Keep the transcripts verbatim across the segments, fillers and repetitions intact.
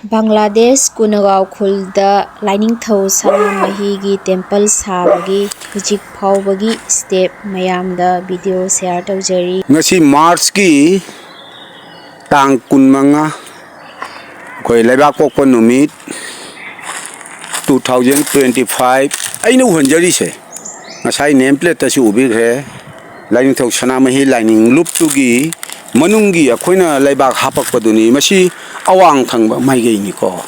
ꯕꯪꯒ꯭ꯂꯥꯗꯦꯁ ꯀꯨꯅꯒꯥꯎ ꯈꯨꯜꯗ ꯂꯥꯏꯅꯤꯡꯊꯧ ꯁꯅꯥꯃꯍꯤꯒꯤ ꯇꯦꯝꯄꯜ ꯁꯥꯕꯒꯤ ꯍꯧꯖꯤꯛ ꯐꯥꯎꯕꯒꯤ ꯁ꯭ꯇꯦꯞ ꯃꯌꯥꯝꯗ ꯚꯤꯗꯤꯑꯣ ꯁꯤꯌꯥꯔ ꯇꯧꯖꯔꯤ꯫ ꯉꯁꯤ ꯃꯥꯔꯆꯀꯤ ꯇꯥꯡ ꯀꯨꯟꯃꯉꯥ, ꯑꯩꯈꯣꯏ ꯂꯩꯕꯥꯛ ꯄꯣꯛꯄ ꯅꯨꯃꯤꯠ, two thousand twenty five꯫ ꯑꯩꯅ ꯎꯍꯟꯖꯔꯤꯁꯦ ꯉꯁꯥꯏ ꯅꯦꯝ ꯄ꯭ꯂꯦꯠꯇꯁꯨ ꯎꯕꯤꯈ꯭ꯔꯦ, ꯂꯥꯏꯅꯤꯡꯊꯧ ꯁꯅꯥꯃꯍꯤ ꯂꯥꯏꯅꯤꯡ ꯂꯨꯞꯇꯨꯒꯤ ꯃꯅꯨꯡꯒꯤ ꯑꯩꯈꯣꯏꯅ ꯂꯩꯕꯥꯛ ꯍꯥꯞꯄꯛꯄꯗꯨꯅꯤ꯫ ꯃꯁꯤ ꯑꯋꯥꯡ ꯊꯪꯕ ꯃꯥꯏꯀꯩꯅꯤꯀꯣ꯫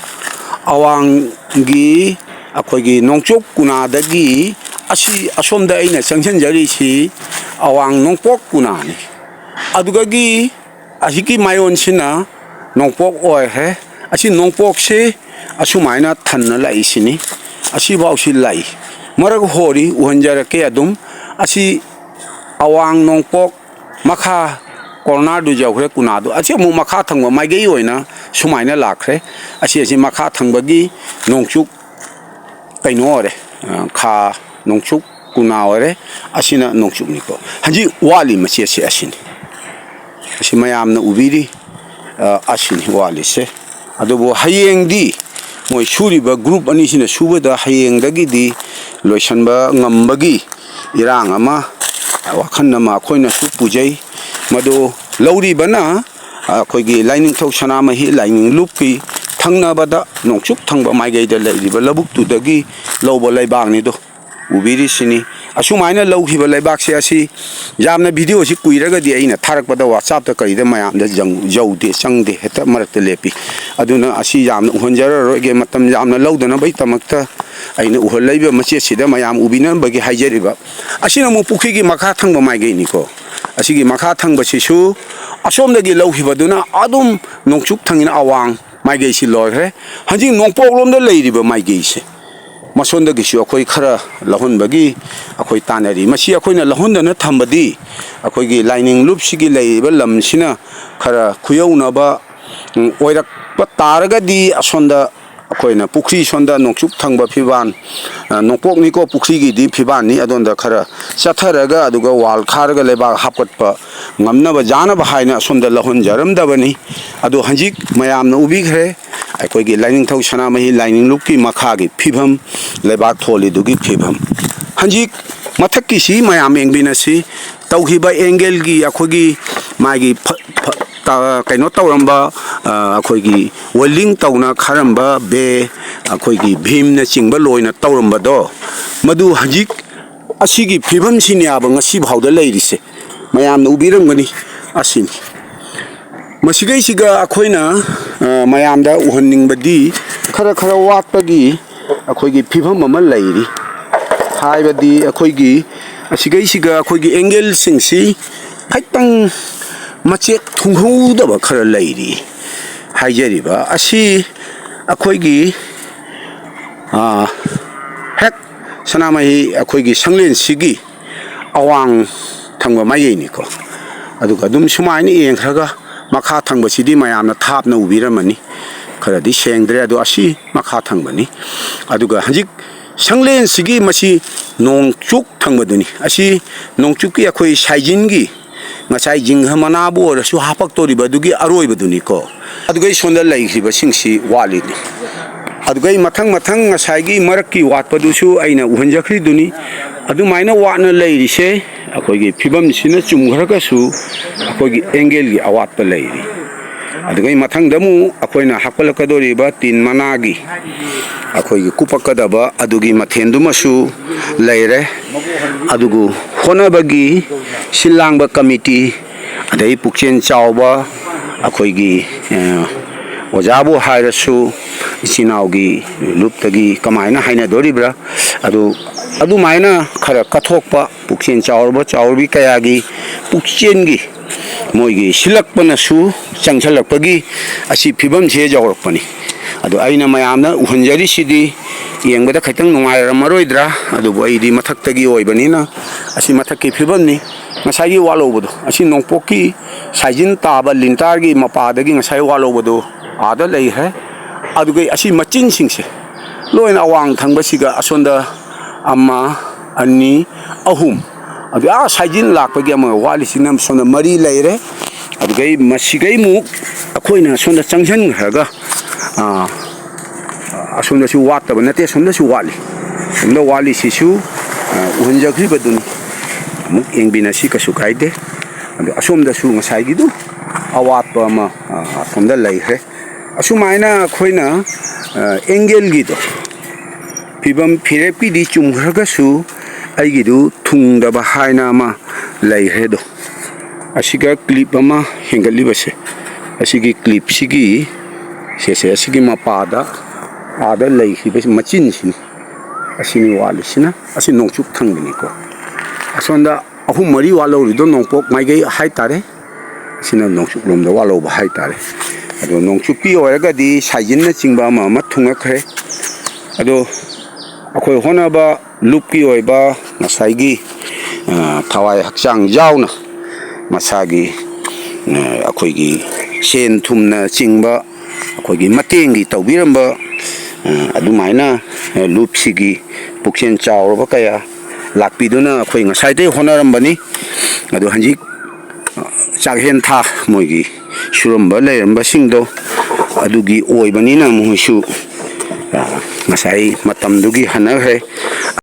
ꯑꯋꯥꯡꯒꯤ ꯑꯩꯈꯣꯏꯒꯤ ꯅꯣꯡꯆꯨꯞ ꯀꯨꯅꯥꯗꯒꯤ ꯑꯁꯤ ꯑꯁꯣꯝꯗ ꯑꯩꯅ ꯆꯪꯁꯤꯟꯖꯔꯤꯁꯤ ꯑꯋꯥꯡ ꯅꯣꯡꯄꯣꯛ ꯀꯨꯅꯥꯅꯤ꯫ ꯑꯗꯨꯗꯒꯤ ꯑꯁꯤꯒꯤ ꯃꯥꯏꯌꯣꯟꯁꯤꯅ ꯅꯣꯡꯄꯣꯛ ꯑꯣꯏꯈ꯭ꯔꯦ꯫ ꯑꯁꯤ ꯅꯣꯡꯄꯣꯛꯁꯤ ꯑꯁꯨꯃꯥꯏꯅ ꯊꯟꯅ ꯂꯥꯛꯏꯁꯤꯅꯤ꯫ ꯑꯁꯤꯐꯥꯎꯁꯤ ꯂꯥꯛꯏ꯫ ꯃꯔꯛ ꯍꯣꯔꯤ ꯎꯍꯟꯖꯔꯛꯀꯦ ꯑꯗꯨꯝ꯫ ꯑꯁꯤ ꯑꯋꯥꯡ ꯅꯣꯡꯄꯣꯛ, ꯃꯈꯥ ꯀꯣꯔꯅꯔꯗꯨ ꯌꯧꯈ꯭ꯔꯦ ꯀꯨꯅꯥꯗꯨ꯫ ꯑꯁꯤ ꯑꯃꯨꯛ ꯃꯈꯥ ꯊꯪꯕ ꯃꯥꯏꯀꯩ ꯑꯣꯏꯅ ꯁꯨꯃꯥꯏꯅ ꯂꯥꯛꯈ꯭ꯔꯦ꯫ ꯑꯁꯤ, ꯑꯁꯤ ꯃꯈꯥ ꯊꯪꯕꯒꯤ ꯅꯣꯡꯆꯨꯞ ꯀꯩꯅꯣ ꯑꯣꯏꯔꯦ, ꯑ, ꯈꯥ ꯅꯣꯡꯆꯨꯞ ꯀꯨꯅꯥ ꯑꯣꯏꯔꯦ꯫ ꯑꯁꯤꯅ ꯅꯣꯡꯆꯨꯞꯅꯤꯀꯣ꯫ ꯍꯧꯖꯤꯛ ꯋꯥꯠꯂꯤ ꯃꯆꯦꯠꯁꯦ ꯑꯁꯤꯅꯤ꯫ ꯑꯁꯤ ꯃꯌꯥꯝꯅ ꯎꯕꯤꯔꯤ, ꯑ, ꯑꯁꯤꯅꯤ ꯋꯥꯠꯂꯤꯁꯦ꯫ ꯑꯗꯨꯕꯨ ꯍꯌꯦꯡꯗꯤ ꯃꯣꯏ ꯁꯨꯔꯤꯕ ꯒ꯭ꯔꯨꯞ ꯑꯅꯤꯁꯤꯅ ꯁꯨꯕꯗ ꯍꯌꯦꯡꯗꯒꯤꯗꯤ ꯂꯣꯏꯁꯤꯟꯕ ꯉꯝꯕꯒꯤ ꯏꯔꯥꯡ ꯑꯃ, ꯋꯥꯈꯜ ꯑꯃ ꯑꯩꯈꯣꯏꯅꯁꯨ ꯄꯨꯖꯩ꯫ ꯃꯗꯨ ꯂꯧꯔꯤꯕꯅ ꯑꯩꯈꯣꯏꯒꯤ ꯂꯥꯏꯅꯤꯡꯊꯧ ꯁꯅꯥꯃꯍꯤ ꯂꯥꯏꯅꯤꯡ ꯂꯨꯞꯀꯤ ꯊꯪꯅꯕꯗ ꯅꯣꯡꯆꯨꯞ ꯊꯪꯕ ꯃꯥꯏꯀꯩꯗ ꯂꯩꯔꯤꯕ ꯂꯧꯕꯨꯛꯇꯨꯗꯒꯤ ꯂꯧꯕ ꯂꯩꯕꯥꯛꯅꯤꯗꯣ꯫ ꯎꯕꯤꯔꯤꯁꯤꯅꯤ꯫ ꯑꯁꯨꯃꯥꯏꯅ ꯂꯧꯈꯤꯕ ꯂꯩꯕꯥꯛꯁꯦ ꯑꯁꯤ ꯌꯥꯝꯅ ꯚꯤꯗꯤꯑꯣꯁꯤ ꯀꯨꯏꯔꯒꯗꯤ ꯑꯩꯅ ꯊꯥꯔꯛꯄꯗ WhatsApp-ꯇ ꯀꯔꯤꯗ ꯃꯌꯥꯝꯗ ꯌꯧ-, ꯌꯧꯗꯦ, ꯆꯪꯗꯦ, ꯍꯦꯛꯇ ꯃꯔꯛꯇ ꯂꯦꯞꯄꯤ꯫ ꯑꯗꯨꯅ ꯑꯁꯤ ꯌꯥꯝꯅ ꯎꯍꯟꯖꯔꯔꯣꯏꯒꯦ, ꯃꯇꯝ ꯌꯥꯝꯅ ꯂꯧꯗꯅꯕꯒꯤꯗꯃꯛꯇ ꯑꯩꯅ ꯎꯍꯜꯂꯛꯏꯕ ꯃꯆꯦꯠꯁꯤꯗ ꯃꯌꯥꯝ ꯎꯕꯤꯅꯕꯒꯤ ꯍꯥꯏꯖꯔꯤꯕ꯫ ꯑꯁꯤꯅ ꯑꯃꯨꯛ ꯄꯨꯈ꯭ꯔꯤꯒꯤ ꯃꯈꯥ ꯊꯪꯕ ꯃꯥꯏꯀꯩꯅꯤꯀꯣ꯫ ꯑꯁꯤꯒꯤ ꯃꯈꯥ ꯊꯪꯕꯁꯤꯁꯨ ꯑꯁꯣꯝꯗꯒꯤ ꯂꯧꯈꯤꯕꯗꯨꯅ ꯑꯗꯨꯝ ꯅꯣꯡꯆꯨꯞ ꯊꯪꯉꯤꯅ ꯑꯋꯥꯡ ꯃꯥꯏꯀꯩꯁꯤ ꯂꯣꯏꯈ꯭ꯔꯦ꯫ ꯍꯧꯖꯤꯛ ꯅꯣꯡꯄꯣꯛꯂꯣꯝꯗ ꯂꯩꯔꯤꯕ ꯃꯥꯏꯀꯩꯁꯦ, ꯃꯁꯣꯟꯗꯒꯤꯁꯨ ꯑꯩꯈꯣꯏ ꯈꯔ ꯂꯧꯍꯟꯕꯒꯤ ꯑꯩꯈꯣꯏ ꯇꯥꯟꯅꯔꯤ꯫ ꯃꯁꯤ ꯑꯩꯈꯣꯏꯅ ꯂꯧꯍꯟꯗꯅ ꯊꯝꯕꯗꯤ ꯑꯩꯈꯣꯏꯒꯤ ꯂꯥꯏꯅꯤꯡ ꯂꯨꯞꯁꯤꯒꯤ ꯂꯩꯔꯤꯕ ꯂꯝꯁꯤꯅ ꯈꯔ ꯈꯨꯌꯧꯅꯕ, ꯎꯝ, ꯑꯣꯏꯔꯛꯄ ꯇꯥꯔꯒꯗꯤ ꯑꯁꯣꯝꯗ ꯑꯩꯈꯣꯏꯅ ꯄꯨꯈ꯭ꯔꯤ ꯁꯣꯝꯗ ꯅꯣꯡꯆꯨꯞ ꯊꯪꯕ ꯐꯤꯕꯥꯟ, ꯑ, ꯅꯣꯡꯄꯣꯛꯅꯤꯀꯣ ꯄꯨꯈ꯭ꯔꯤꯒꯤꯗꯤ ꯐꯤꯕꯥꯟꯅꯤ, ꯑꯗꯣꯝꯗ ꯈꯔ ꯆꯠꯊꯔꯒ ꯑꯗꯨꯒ ꯋꯥꯜ ꯈꯥꯔꯒ ꯂꯩꯕꯥꯛ ꯍꯥꯞꯀꯠꯄ ꯉꯝꯅꯕ ꯌꯥꯅꯕ ꯍꯥꯏꯅ ꯑꯁꯣꯝꯗ ꯂꯧꯍꯟꯖꯔꯝꯗꯕꯅꯤ꯫ ꯑꯗꯣ ꯍꯧꯖꯤꯛ ꯃꯌꯥꯝꯅ ꯎꯕꯤꯈ꯭ꯔꯦ꯫ ꯑꯩꯈꯣꯏꯒꯤ ꯂꯥꯏꯅꯤꯡꯊꯧ ꯁꯅꯥꯃꯍꯤ ꯂꯥꯏꯅꯤꯡ ꯂꯨꯞꯀꯤ ꯃꯈꯥꯒꯤ ꯐꯤꯕꯝ, ꯂꯩꯕꯥꯛ ꯊꯣꯜꯂꯤꯗꯨꯒꯤ ꯐꯤꯕꯝ꯫ ꯍꯧꯖꯤꯛ ꯃꯊꯛꯀꯤꯁꯤ ꯃꯌꯥꯝ ꯌꯦꯡꯕꯤꯅꯁꯤ꯫ ꯇꯧꯈꯤꯕ ꯑꯦꯡꯒꯦꯜꯒꯤ ꯑꯩꯈꯣꯏꯒꯤ ꯃꯥꯒꯤ ꯐ-, ꯐ-, ꯇ-, ꯀꯩꯅꯣ ꯇꯧꯔꯝꯕ, ꯑ, ꯑꯩꯈꯣꯏꯒꯤ ꯋꯦꯜꯗꯤꯡ ꯇꯧꯅ ꯈꯥꯔꯝꯕ ꯕꯦ, ꯑꯩꯈꯣꯏꯒꯤ ꯚꯤꯝꯅꯆꯤꯡꯕ ꯂꯣꯏꯅ ꯇꯧꯔꯝꯕꯗꯣ, ꯃꯗꯨ ꯍꯧꯖꯤꯛ ꯑꯁꯤꯒꯤ ꯐꯤꯕꯝꯁꯤꯅꯦꯕ ꯉꯁꯤ ꯐꯥꯎꯗ ꯂꯩꯔꯤꯁꯦ꯫ ꯃꯌꯥꯝꯅ ꯎꯕꯤꯔꯝꯒꯅꯤ꯫ ꯑꯁꯤꯅꯤ꯫ ꯃꯁꯤꯒꯩꯁꯤꯒ ꯑꯩꯈꯣꯏꯅ, ꯑ, ꯃꯌꯥꯝꯗ ꯎꯍꯟꯅꯤꯡꯕꯗꯤ, ꯈꯔ ꯈꯔ ꯋꯥꯠꯄꯒꯤ ꯑꯩꯈꯣꯏꯒꯤ ꯐꯤꯕꯝ ꯑꯃ ꯂꯩꯔꯤ꯫ ꯍꯥꯏꯕꯗꯤ ꯑꯩꯈꯣꯏꯒꯤ ꯑꯁꯤꯒꯩꯁꯤꯒ ꯑꯩꯈꯣꯏꯒꯤ ꯑꯦꯡꯒꯦꯜꯁꯤꯡꯁꯤ ꯈꯤꯇꯪ ꯃꯆꯦꯠ ꯊꯨꯡꯍꯧꯗꯕ ꯈꯔ ꯂꯩꯔꯤ꯫ ꯍꯥꯏꯖꯔꯤꯕ ꯑꯁꯤ ꯑꯩꯈꯣꯏꯒꯤ, ꯑ, ꯍꯦꯛ ꯁꯅꯥꯃꯍꯤ ꯑꯩꯈꯣꯏꯒꯤ ꯁꯪꯂꯦꯟꯁꯤꯒꯤ ꯑꯋꯥꯡ ꯊꯪꯕ ꯃꯥꯏꯀꯩꯅꯤꯀꯣ꯫ ꯑꯗꯨꯒ ꯑꯗꯨꯝ ꯁꯨꯃꯥꯏꯅ ꯌꯦꯡꯈ꯭ꯔꯒ ꯃꯈꯥ ꯊꯪꯕꯁꯤꯗꯤ ꯃꯌꯥꯝꯅ ꯊꯥꯞꯅ ꯎꯕꯤꯔꯝꯃꯅꯤ, ꯈꯔꯗꯤ ꯁꯦꯡꯗ꯭ꯔꯦ꯫ ꯑꯗꯣ ꯑꯁꯤ ꯃꯈꯥ ꯊꯪꯕꯅꯤ꯫ ꯑꯗꯨꯒ ꯍꯧꯖꯤꯛ ꯁꯪꯂꯦꯟꯁꯤꯒꯤ ꯃꯁꯤ ꯅꯣꯡꯆꯨꯞ ꯊꯪꯕꯗꯨꯅꯤ꯫ ꯑꯁꯤ ꯅꯣꯡꯆꯨꯞꯀꯤ ꯑꯩꯈꯣꯏ ꯁꯥꯏꯖꯤꯟꯒꯤ ꯉꯁꯥꯏ ꯖꯤꯡꯒ ꯃꯅꯥꯕꯨ ꯑꯣꯏꯔꯁꯨ ꯍꯥꯄꯛꯇꯣꯔꯤꯕ ꯑꯗꯨꯒꯤ ꯑꯔꯣꯏꯕꯗꯨꯅꯤꯀꯣ꯫ ꯑꯗꯨꯒ ꯑꯩ ꯁꯣꯝꯗ ꯂꯩꯈ꯭ꯔꯤꯕꯁꯤꯡꯁꯤ ꯋꯥꯠꯂꯤꯅꯤ꯫ ꯑꯗꯨꯒ ꯑꯩ ꯃꯊꯪ ꯃꯊꯪ ꯉꯁꯥꯏꯒꯤ ꯃꯔꯛꯀꯤ ꯋꯥꯠꯄꯗꯨꯁꯨ ꯑꯩꯅ ꯎꯍꯟꯖꯈ꯭ꯔꯤꯗꯨꯅꯤ꯫ ꯑꯗꯨꯃꯥꯏꯅ ꯋꯥꯠꯅ ꯂꯩꯔꯤꯁꯦ ꯑꯩꯈꯣꯏꯒꯤ ꯐꯤꯕꯝꯁꯤꯅ ꯆꯨꯝꯈ꯭ꯔꯒꯁꯨ ꯑꯩꯈꯣꯏꯒꯤ ꯑꯦꯡꯒꯦꯜꯒꯤ ꯑꯋꯥꯠꯄ ꯂꯩꯔꯤ꯫ ꯑꯗꯨꯒ ꯑꯩ ꯃꯊꯪꯗ ꯑꯃꯨꯛ ꯑꯩꯈꯣꯏꯅ ꯍꯥꯞꯀꯠꯂꯛꯀꯗꯧꯔꯤꯕ ꯇꯤꯟ ꯃꯅꯥꯒꯤ ꯑꯩꯈꯣꯏꯒꯤ ꯀꯨꯞꯄꯛꯀꯗꯕ ꯑꯗꯨꯒꯤ ꯃꯊꯦꯜꯗꯨꯃꯁꯨ ꯂꯩꯔꯦ꯫ ꯑꯗꯨꯕꯨ ꯍꯣꯠꯅꯕꯒꯤ ꯁꯤꯜ ꯂꯥꯡꯕ ꯀꯃꯤꯇꯤ, ꯑꯗꯩ ꯄꯨꯛꯆꯦꯜ ꯆꯥꯎꯕ ꯑꯩꯈꯣꯏꯒꯤ, ꯑ, ꯑꯣꯖꯥꯕꯨ ꯍꯥꯏꯔꯁꯨ, ꯏꯆꯤꯟ ꯏꯅꯥꯎꯒꯤ ꯂꯨꯞꯇꯒꯤ ꯀꯃꯥꯏꯅ ꯍꯥꯏꯅꯗꯣꯔꯤꯕ꯭ꯔꯥ? ꯑꯗꯨ, ꯑꯗꯨꯃꯥꯏꯅ ꯈꯔ ꯀꯠꯊꯣꯛꯄ, ꯄꯨꯛꯆꯦꯜ ꯆꯥꯎꯔꯕ ꯆꯥꯎꯔꯕꯤ ꯀꯌꯥꯒꯤ ꯄꯨꯛꯆꯦꯜꯒꯤ ꯃꯣꯏꯒꯤ ꯁꯤꯜꯂꯛꯄꯅꯁꯨ ꯆꯪꯁꯤꯜꯂꯛꯄꯒꯤ ꯑꯁꯤ ꯐꯤꯕꯝꯁꯦ ꯌꯧꯔꯛꯄꯅꯤ꯫ ꯑꯗꯣ ꯑꯩꯅ ꯃꯌꯥꯝꯅ ꯎꯍꯟꯖꯔꯤꯁꯤꯗꯤ ꯌꯦꯡꯕꯗ ꯈꯤꯇꯪ ꯅꯨꯡꯉꯥꯏꯔꯝꯃꯔꯣꯏꯗ꯭ꯔꯥ? ꯑꯗꯨꯕꯨ ꯑꯩꯗꯤ ꯃꯊꯛꯇꯒꯤ ꯑꯣꯏꯕꯅꯤꯅ ꯑꯁꯤ ꯃꯊꯛꯀꯤ ꯐꯤꯕꯝꯅꯤ꯫ ꯉꯁꯥꯏꯒꯤ ꯋꯥꯠꯍꯧꯕꯗꯣ, ꯑꯁꯤ ꯅꯣꯡꯄꯣꯛꯀꯤ ꯁꯥꯏꯖꯤꯟ ꯇꯥꯕ ꯂꯤꯟꯇꯥꯔꯒꯤ ꯃꯄꯥꯗꯒꯤ ꯉꯁꯥꯏ ꯋꯥꯠꯍꯧꯕꯗꯣ ꯑꯥꯗ ꯂꯩꯈ꯭ꯔꯦ꯫ ꯑꯗꯨꯒ ꯑꯁꯤ ꯃꯆꯤꯟꯁꯤꯡꯁꯦ ꯂꯣꯏꯅ ꯑꯋꯥꯡ ꯊꯪꯕꯁꯤꯒ ꯑꯁꯣꯝꯗ ꯑꯃ, ꯑꯅꯤ, ꯑꯍꯨꯝ, ꯑꯗꯨ ꯑꯥ ꯁꯥꯏꯖꯤꯟ ꯂꯥꯛꯄꯒꯤ ꯑꯃ ꯋꯥꯠꯂꯤꯁꯤꯅ ꯁꯣꯝꯗ ꯃꯔꯤ ꯂꯩꯔꯦ꯫ ꯑꯗꯨꯒꯩ ꯃꯁꯤꯒꯩꯃꯨꯛ ꯑꯩꯈꯣꯏꯅ ꯁꯣꯝꯗ ꯆꯪꯁꯤꯟꯈ꯭ꯔꯒ ꯑꯥ, ꯑꯁꯣꯝꯗꯁꯨ ꯋꯥꯠꯇꯕ ꯅꯠꯇꯦ, ꯑꯁꯣꯝꯗꯁꯨ ꯋꯥꯠꯂꯤ꯫ ꯑꯁꯣꯝꯗ ꯋꯥꯠꯂꯤꯁꯤꯁꯨ, ꯑ, ꯎꯍꯟꯖꯈ꯭ꯔꯤꯕꯗꯨꯅꯤ꯫ ꯑꯃꯨꯛ ꯌꯦꯡꯕꯤꯅꯁꯤ, ꯀꯩꯁꯨ ꯀꯥꯏꯗꯦ꯫ ꯑꯗꯣ ꯑꯁꯣꯝꯗꯁꯨ ꯉꯁꯥꯏꯒꯤꯗꯨ ꯑꯋꯥꯠꯄ ꯑꯃ, ꯑ, ꯑꯁꯣꯝꯗ ꯂꯩꯈ꯭ꯔꯦ꯫ ꯑꯁꯨꯃꯥꯏꯅ ꯑꯩꯈꯣꯏꯅ, ꯑ, ꯑꯦꯡꯒꯦꯜꯒꯤꯗꯣ ꯐꯤꯕꯝ ꯐꯤꯔꯦꯞꯀꯤꯗꯤ ꯆꯨꯝꯈ꯭ꯔꯒꯁꯨ, ꯑꯩꯒꯤꯗꯨ ꯊꯨꯡꯗꯕ ꯍꯥꯏꯅ ꯑꯃ ꯂꯩꯈ꯭ꯔꯦ꯫ ꯑꯗꯣ ꯑꯁꯤꯒ ꯀ꯭ꯂꯤꯞ ꯑꯃ ꯍꯦꯟꯒꯠꯂꯤꯕꯁꯦ, ꯑꯁꯤꯒꯤ ꯀ꯭ꯂꯤꯞꯁꯤꯒꯤ ꯁꯦꯁꯦ, ꯑꯁꯤꯒꯤ ꯃꯄꯥꯗ ꯑꯥꯗ ꯂꯩꯈꯤꯕ ꯃꯆꯤꯟꯁꯤꯅꯤ꯫ ꯑꯁꯤꯅꯤ ꯋꯥꯠꯂꯤꯁꯤꯅ꯫ ꯑꯁꯤ ꯅꯣꯡꯆꯨꯞ ꯊꯪꯕꯅꯤꯀꯣ꯫ ꯑꯁꯣꯝꯗ ꯑꯍꯨꯝ ꯃꯔꯤ ꯋꯥꯠꯍꯧꯔꯤꯗꯣ ꯅꯣꯡꯄꯣꯛ ꯃꯥꯏꯀꯩ ꯍꯥꯏꯇꯥꯔꯦ꯫ ꯑꯁꯤꯅ ꯅꯣꯡꯆꯨꯞ ꯂꯣꯝꯗ ꯋꯥꯠꯍꯧꯕ ꯍꯥꯏꯇꯥꯔꯦ꯫ ꯑꯗꯣ ꯅꯣꯡꯆꯨꯞꯀꯤ ꯑꯣꯏꯔꯒꯗꯤ ꯁꯥꯏꯖꯤꯟꯅꯆꯤꯡꯕ ꯑꯃ ꯑꯃ ꯊꯨꯡꯉꯛꯈ꯭ꯔꯦ꯫ ꯑꯗꯣ ꯑꯩꯈꯣꯏ ꯍꯣꯠꯅꯕ ꯂꯨꯞꯀꯤ ꯑꯣꯏꯕ ꯉꯁꯥꯏꯒꯤ, ꯑ, ꯊꯋꯥꯏ ꯍꯛꯆꯥꯡ ꯌꯥꯎꯅ ꯃꯁꯥꯒꯤ, ꯑ, ꯑꯩꯈꯣꯏꯒꯤ ꯁꯦꯟ ꯊꯨꯝꯅꯆꯤꯡꯕ ꯑꯩꯈꯣꯏꯒꯤ ꯃꯇꯦꯡꯒꯤ ꯇꯧꯕꯤꯔꯝꯕ, ꯑ, ꯑꯗꯨꯃꯥꯏꯅ, ꯑ, ꯂꯨꯞꯁꯤꯒꯤ ꯄꯨꯛꯆꯦꯜ ꯆꯥꯎꯔꯕ ꯀꯌꯥ ꯂꯥꯛꯄꯤꯗꯨꯅ ꯑꯩꯈꯣꯏ ꯉꯁꯥꯏꯗꯩ ꯍꯣꯠꯅꯔꯝꯕꯅꯤ꯫ ꯑꯗꯣ ꯍꯧꯖꯤꯛ ꯆꯥꯛꯍꯦꯟ ꯊꯥ ꯃꯣꯏꯒꯤ ꯁꯨꯔꯝꯕ ꯂꯩꯔꯝꯕꯁꯤꯡꯗꯣ ꯑꯗꯨꯒꯤ ꯑꯣꯏꯕꯅꯤꯅ ꯃꯣꯏꯁꯨ, ꯑ, ꯉꯁꯥꯏ ꯃꯇꯝꯗꯨꯒꯤ ꯍꯟꯅꯈ꯭ꯔꯦ꯫